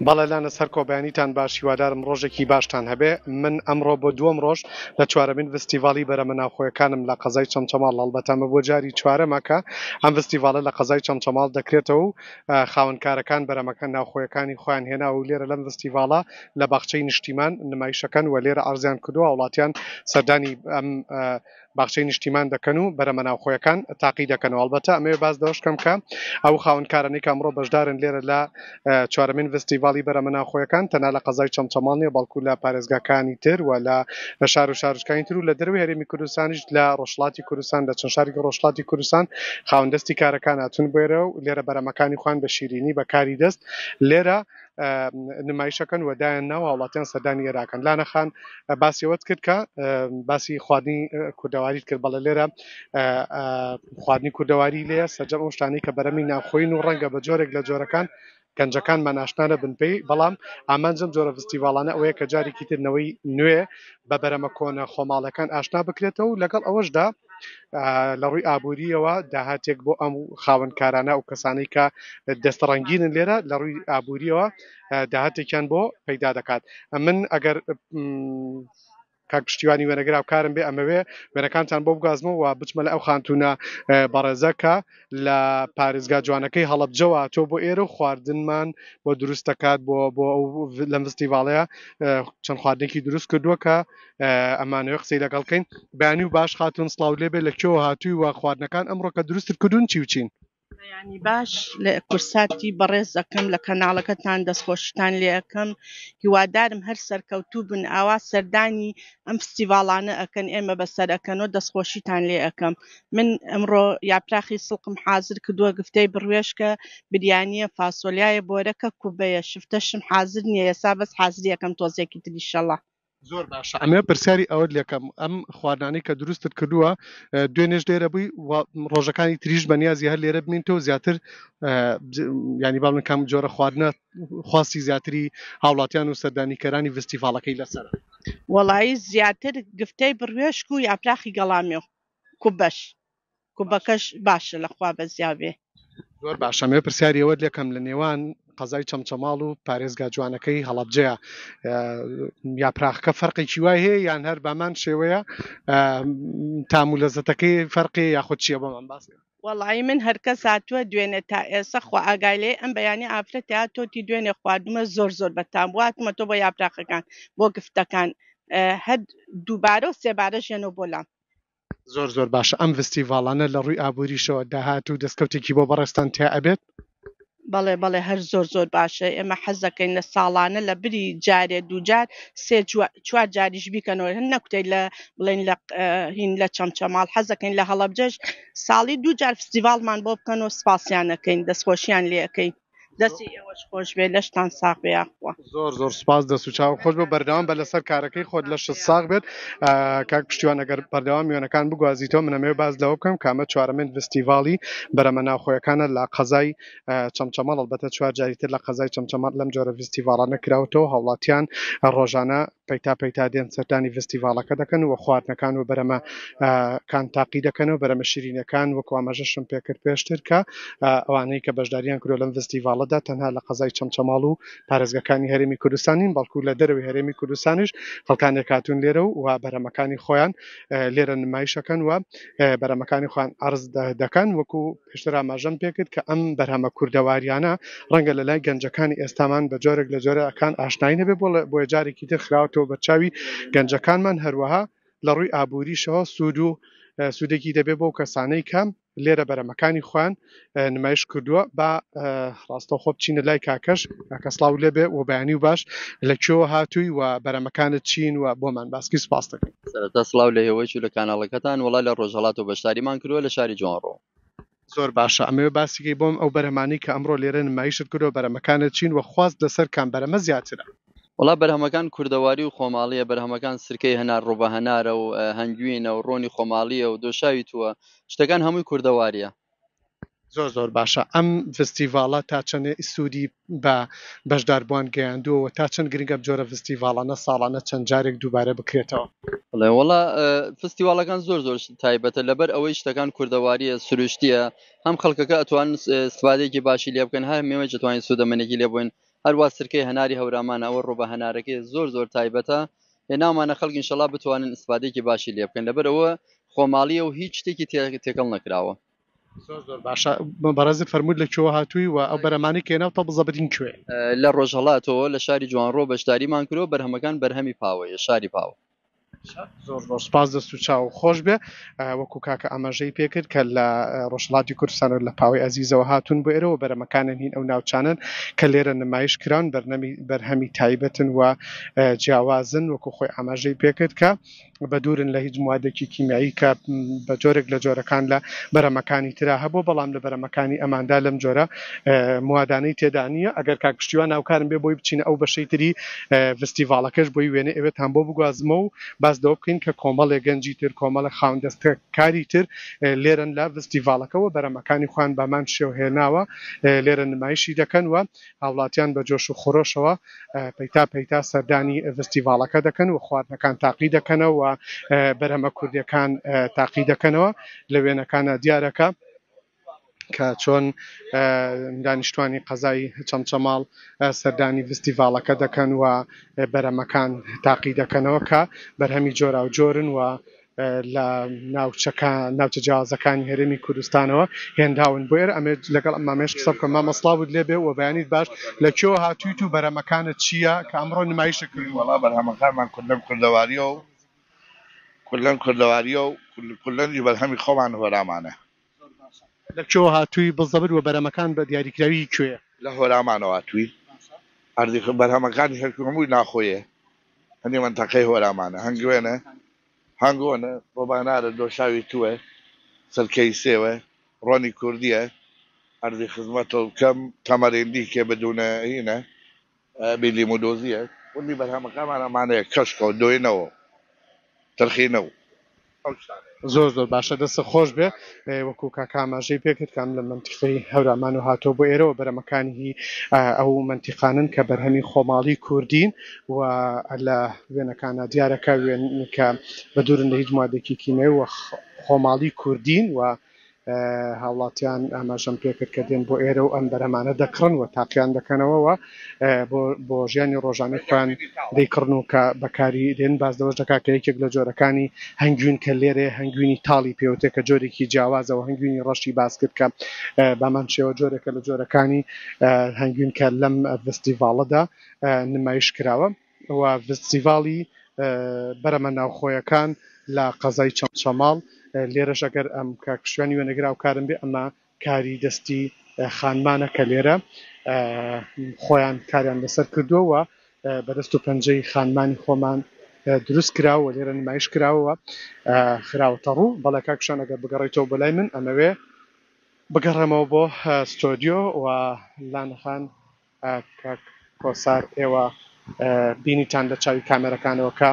بەڵێ لانە سەرکۆ بەیانیتان باش هیوادارم ڕۆژێکی باشتان هەبێ من ئەمڕۆ بۆ دووەم ڕۆژ لە چوارەمین ڤستیڤاڵی بەرەمە ناوخۆیەکانم لە قەزای چەمچەماڵ هەڵبەتە ئەمە بۆ جاری چوارەمە کە ئەم ڤستیڤاڵە لە قەزای چەمچەماڵ دەکرێتەوە و خاوەنکارەکان بەرەمەکە ناوخۆیەکانی خۆیان هێناوە و لێرە لەم ڤستیڤاڵە لە باخچەی نیشتیمان نمایشەکەن و لێرە عەرزیان کردووە هاوڵاتیان سەردانی ئەم باخچەی نیشتیمان دەکەن و بەرەمە ناوخۆیەکان تاقی دەکەنەوە. ئەڵبەتە ئەمەوێ باس لەوەش بکەم کە ئەو خاوەنکارانەی کە ئەمڕۆ بەشدارن لێرە لە چوارەمین ڤستیڤاڵی بەرەمە ناوخۆیەکان تەنها لە قەزای چەمچەماڵ نییە بەڵکو لە پارێزگاکانی تر و لە شار و شارۆچکانی تر و لە دەرەوەی هەرێمی کوردستانیش لە ڕۆژهەڵاتی کوردستان لە چەند شارێکی ڕۆژهەڵاتی کوردستان خاوەن دەستی کارەکان هاتوون بۆ ئێرە و لێرە بەرەمەکانی خۆیان بە شیرینی بە کاری دەست لێرە نمایشەکەن و دایان ناو هاوڵاتیان سەردانی ئێراکەن لانە خان باسی ئەوەت کرد کە باسی خواردنی کوردەواریت کرد بەڵێ لێرە خواردنی کوردەواری لێ سەرجەم ئەو شتانەی کە بەرەمی ناوخۆین و ڕەنگە بە جۆرێک لە جۆرەکان گەنجەکانمان ئاشنا نەبن پێی بەڵام ئامانجم جۆرە فستیڤاڵانە ئەوەیە کە جارێکی تر نەوەی نوێ بە بەرەمە کۆنە خۆماڵەکان ئاشنا بکرێتەوە و لەگەڵ ئەوەشدا لە ڕووی ئابووریەوە داهاتێک بۆ ئەم خاوەنکارانە و کەسانەی کە دەستڕەنگینن لێرە لە ڕووی ئابووریەوە داهاتێکیان بۆ پەیدا دەکات من ئەگەر کاک پشتیوانی وێنەگرا کارم بێ ئەمەوێ وێنەکانتان بۆ بگوازمەوە و بچمە لە ئەو خانتونە بەڕێزە کە لە پارێزگا جوانەکەی هەڵەبجەوە تۆ بۆ ئێرە و خواردنمان بۆ دروست دەکات بۆ بۆ ئەو لەم فستیڤاڵەیە چەند خواردنێکی دروست کردووە کە ئەمانەوێ قسەی لەگەڵ کەین. بەیانی و باش خاتوون سڵاو لێبێ لە کوێوە هاتووی و خواردنەکان ئەمڕۆ کە دروستت کردوون چی و چین؟ بەیانی باش لە کورساتی بەڕێز ئەکەم لە کەناڵەکەتان دەستخۆشیتان لێ ئەکەم هیوادارم هەر سەرکەوتوو بن ئاوا سەردانی ئەم فستیڤاڵانە ئەکەن ئێمە بەسەر ئەکەنۆ دەستخۆشیتان لێ ئەکەم من ئەمڕۆ یاپراخی سڵقم حازر کردووە گفتەی بڕوێشکە بریانیە فاسۆلیایە بۆرەکە کوبەیە شفتەشم حازر نییە ئێسا بەس حازری ئەکەم تۆزێکی تر ئیشەڵا. زۆر باشە ئەمەوێ پرسیاری ئەوەت لێکەم ئەم خواردنانەی کە دروستت کردووە دوێنێش لێرە بووی و ڕۆژەکانی تریش بەنیازی هەر لێرە بمینتەوە زیاتر ینی باڵن کام جۆرە خواردنە خواستی زیاتری هاوڵاتیان و سەردانیکەرانی ڤستیڤاڵەکەی لەسەر. وەڵایی زیاتر گفتەی بڕوێشک و یاپراخی گەڵامێو کوبەش کوبەکەش باشە لە خوا بەزیا بێ. زۆر باشە ئەمەوێ پرسیاری ئەوەت لێکەم لە نێوان قەزای چەمچەماڵ و پارێزگا جوانەکەی هەڵەبجەیە یاپراخەکە فەرقێکی وای هەیە یان هەر بامان شێوەیە تام و لەزەتەکەی فەرقی یاخود چییە بۆمان باس وەڵایی من هەرکەس هاتووە دوێنێ تا ئێسە خوا ئاگای لێ ئەم بەیانی ئافرەتێ هاتۆتی دوێنێ خواردومە زۆر زۆر بەتام بوو هاتومە تۆ بۆ یاپراخەکان بۆ گفتەکان هەر دووبارە و سێبارە ژێنەوە بۆ لام. زۆر زۆر باشە ئەم ڤستیڤاڵانە لە ڕووی ئابووریشەوە داهات و دەستکەوتێکی بۆ بەڕێزتان تیا ئەبێت؟ بەڵێ بەڵێ هەر زۆر زۆر باشە ئێمە حەز دەکەین لە ساڵانە لە بری جارێ دووجار سێ چوار جاریش بیکەنەوە هەن نەکوتەی لە بڵێن لە هین لە چەمچەماڵ حەز دەکەین لە هەڵەبجەش ساڵی دوو جار فستیڤاڵمان بۆ بکەن و سپاسیان ئەکەین دەستخۆشیان لێ ئەکەین دەستی ئێوەش خۆش بێ لەشتان ساغ بێ یاخوا. زۆر زۆر سوپاس دەست و چاو خۆش بۆ بەردەوام بە لەسەر کارەکەی خۆت لەشت ساغ بێت کاک پشتیوان ئەگەر بەردەوام وێنەکان بگوازیتەوە من ئەمەوێ باس لەوە بکەم کە ئەمە چوارەمین ڤستیڤاڵی بەرەمە ناوخۆیەکانە لە قەزای چەمچەماڵ ئەڵبەتە چوار جاری تر لە قەزای چەمچەماڵ لەم جۆرە ڤستیڤاڵانە کراوەتەوە هاوڵاتیان ڕۆژانە پەیتا پەیتا دێن سەردانی ڤستیڤاڵەکە دەکەن و خواردنەکان و بەرەمە کان تاقی دەکەنەوە بەرەمە شیرینەکان وەکو ئاماژەشم پێکرد پێشتر کە ئەوانەی کە بەشداریان کردوە لەم ڤستیڤاڵەدا تەنها لە قەزای چەمچەماڵ و پارێزگاکانی هەرێمی کوردستان نین بەڵکو لە دەرەوەی هەرێمی کوردستانیش خەڵکانێک هاتوون لێرە و بەرهەمەکانی خۆیان لێرە نمایشەکەن و بەرهەمەکانی خۆیان عەرز دەکەن وەکو پێشتر ئاماژەم پێکرد کە ئەم بەرهەمە کوردەواریانە ڕەنگە لە لای گەنجەکانی ئێستامان بە جۆرێک لە جۆرەکان ئاشنایی نەبێ بۆ بۆیە جارێکی تر خراوەتەوە بەرچاوی گەنجەکانمان هەروەها لە ڕووی ئابووریشەوە سوود و سوودێکی دەبێت بۆ کەسانەی کە لێرە بەرەمەکانی خۆیان نمایش کردووە با ڕاستەوخۆ بچینە لای کاکەش کاکە سڵاو لێبێ و بەیانی و باش لە کوێوە هاتووی و بەرەمەکانت چین و بۆمان باسکی سپاس دەکەین. سەرەتا سڵاو لە ئێوەیش و لە کاناڵەکەتان وەڵا لە ڕۆژهەڵاتەوە بەشداریمان کردووە لە شاری جوانڕۆ. زۆر باشە ئەمەوێ باسی کەی بۆم ئەو بەرهەمانەی کە ئەمڕۆ لێرە نمایشت کردووە بەرهەمەکانت چین و خواست لەسەر کام بەرهەمە زیاترە؟ وەڵا بەرهەمەکان کوردەواری و خۆماڵیە بەرهەمەکان سرکەی هەنار ڕوبە هەنارە و هەنگوینە و ڕۆنی خۆماڵیە و دۆشاوی تووە شتەکان هەمووی کوردەواریە. زۆر زۆر باشە ئەم ڤستیڤاڵە تا چەندێ سوودی بە بەشداربووان گەیاندووە و تا چەند گرنگە ئەم جۆرە ڤستیڤاڵانە ساڵانە چەند جارێک دووبارە بکرێتەوە؟ بەڵێ وەڵا فستیواڵەکان زۆر زۆر تایبەتە لەبەر ئەوەی شتەکان کوردەواریە سروشتیە هەم خەڵکەکە ئەتوان استفادەیەکی باشی لێ بکەن هەم ئێمەش ئەتوانین سوودەمەنێکی لێ بووین. هەروا سرکەی هەناری هەورامانە ئەوە ڕۆبە هەنارەکەی زۆر زۆر تایبەتە هێناومانە خەڵک ئینشەڵا بتوانن ئیسفادەیەکی باشی لێ بکەن لەبەر ئەوە خۆماڵیە و هیچ شتێکی تێکەڵ نەکراوە. زۆر زۆر باشە بەڕێزت فەرمووت لە کوێوە هاتووی و ئەو بەرەمانەی کە هێناوتە بزەبرین کوێ؟ لە ڕۆژهەڵاتەوە لە شاری جوانڕۆ بەشداریمان کردووە بەرهەمەکان بەرهەمی پاوەیە شاری پاوە. زۆر زۆر سپاس دەست و چاو خۆش بێ وەکو کاکە ئاماژەی پێکرد کە لە ڕۆژهەڵاتی کوردستان لە پاوەی ئەزیزەوە هاتوون بۆ ئێرەوە بەرەمەکانن هین ئەو ناوچانەن کە لێرە نمایش کران بەرنەمی بەرهەمی تایبەتن و جیاوازن وەکو خۆی ئاماژەی پێکرد کە بەدوورن لە هیچ موادێکی کیمیایی کە بە جۆرێک لە جۆرەکان لە بەرەمەکانی ترا هەبوو بەڵام لە بەرەمەکانی ئەماندا لەم جۆرە موادانەی تێدا نییە ئەگەر کاک پشتیوان هاوکارم بێ بۆی بچینە ئەو بەشەی تری ڤستیڤاڵەکەش بۆی وێنەی ئەوێتان بۆ بگوازمەوە و باس لەوە بکەین کە کۆمەڵێ گەنجی تر کۆمەڵێ خاوەن دەستکاری تر لێرەن لە ڤستیڤاڵەکە و بەرەمەکانی خۆیان بامان شێوە هێناوە لێرە نمایشی دەکەن و هاوڵاتیان بە جۆش و خرۆشەوە پەیتا پەیتا سەردانی ڤستیڤاڵەکە دەکەن و خواردنەکان تاقی دەکەنەوە و بەرهەمە کوردیەکان تاقی دەکەنەوە لە وێنەکانە دیارەکە کە چۆن دانیشتوانی قەزای چەمچەماڵ سەردانی ڤستیڤاڵەکە دەکەن و بەرەمەکان تاقی دەکەنەوە کە بەرهەمی جۆراوجۆرن و لە ناوچەکە ناوچە جیاوازەکانی هەرێمی کوردستانەوە هێنراون بۆ ئێرە ئەمێ لەگەڵ ئەم مامێش قسە بکەم مامە سڵاوت لێبێ و بەیانیت باش لە کوێوە هاتوویت و بەرەمەکانت چییە کە ئەمڕۆ نمایشت کردووە؟ وەڵا بەرهەمەکانمان کوللەن کوردەوارییە و کوللەن کوردەوارییە و کوللەنیش بەرهەمی خۆمان هۆرامانە. زۆر باشە لە کوێوە هاتووی بزەبت وە بەرەمەکان بە دیاریکراوی هی کوێیە؟ لە هۆرامانەوە هاتووین ئەردی بەرهەمەکانی هەر هەمووی ناخۆیە هەنی مەنتەقەی هۆرامانە هەنگوێنە هەنگۆنە ڕۆبانارە دۆشاوی تووە سرکەی سێوە ڕۆنی کوردیە ئەردی خزمەتڵ کەم تەمەریندی کێ بدونە هینە بی لیمو دۆزیە وردی بەرهەمەکانمان ئەمانەیە کەشکە و دۆینەوە ترخینە و ئەو شتانەیە. زۆر زۆر باشە دەستت خۆش بێ وەکو کاکە ئاماژەی پێکرد کە ئەم لە مەنتیقەی هەورامان و هاتووە بۆ ئێرەوە بەرەمەکانی هی ئەو مەنتیقانن کە بەرهەمی خۆماڵی کوردین و لە وێنەکانە دیارە کە وێن کە بە دوورن لە هیچ موادێکی کیمیایی و خۆماڵی کوردین و هاوڵاتیان ئاماژەم پێکرد کە دێن بۆ ئێرە و ئەم بەرهەمانە دەکڕن و تاقیان دەکەنەوە و بۆ ژیانی ڕۆژانەی خۆیان دەیکڕن و کە بەکاری دێن. باس لەوەش دەکات کە یەکێک لە جۆرەکانی هەنگوین کە لێرەیە هەنگوینی تاڵی پێوتێ کە جۆرێکی جیاوازە و هەنگوینی ڕەشی باس کرد کە بامان شێوە جۆرێکە لە جۆرەکانی هەنگوین کە لەم ڤستیڤاڵەدا نمایش کراوە. و ڤستیڤاڵی بەرەمە ناوخۆیەکان لە قەزای چەمچەماڵ، لێرەش ئەگەر ئەم کاک پشتیوانی وێنەگر هاوکارم بێ ئەمە کاری دەستی خانمانە کە لێرە خۆیان کاریان لەسەر کردووە و بە دەست و پەنجەی خانمانی خۆمان دروست کراوە و لێرە نمایش کراوە و خراوەتە ڕوو. بەڵێ کاک پشتیوان ئەگەر بگەڕێیتەوە بۆ لای من ئەمەوێ بگەڕێمەوە بۆ ستۆدیۆ و لانە خان کاک کۆسار ئێوە بینیتان لە چاوی کامێرەکانەوە کە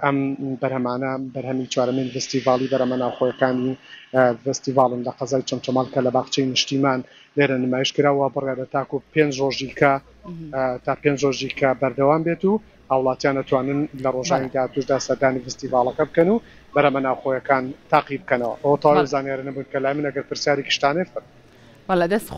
ئەم بەرهەمانە بەرهەمی چوارەمین ڤستیڤاڵی بەرەمە ناوخۆیەکانی ڤستیڤاڵن لە قەزای چەمچەماڵ کە لە باخچەی نیشتیمان لێرە نمایش کرا و بڕیارە تاکو پێنج ڕۆژی کە تا پێنج ڕۆژی کە بەردەوام بێت و هاوڵاتیان ئەتوانن لە ڕۆژانی داهاتووشدا سەردانی ڤستیڤاڵەکە بکەن و بەرەمە ناوخۆیەکان تاقی بکەنەوە. ئەوە تەواوی زانیارە نەبوون کە لای من ئەگەر پرسیارێکیشتان هەیە فەرموو. بەڵێ دەست خۆش.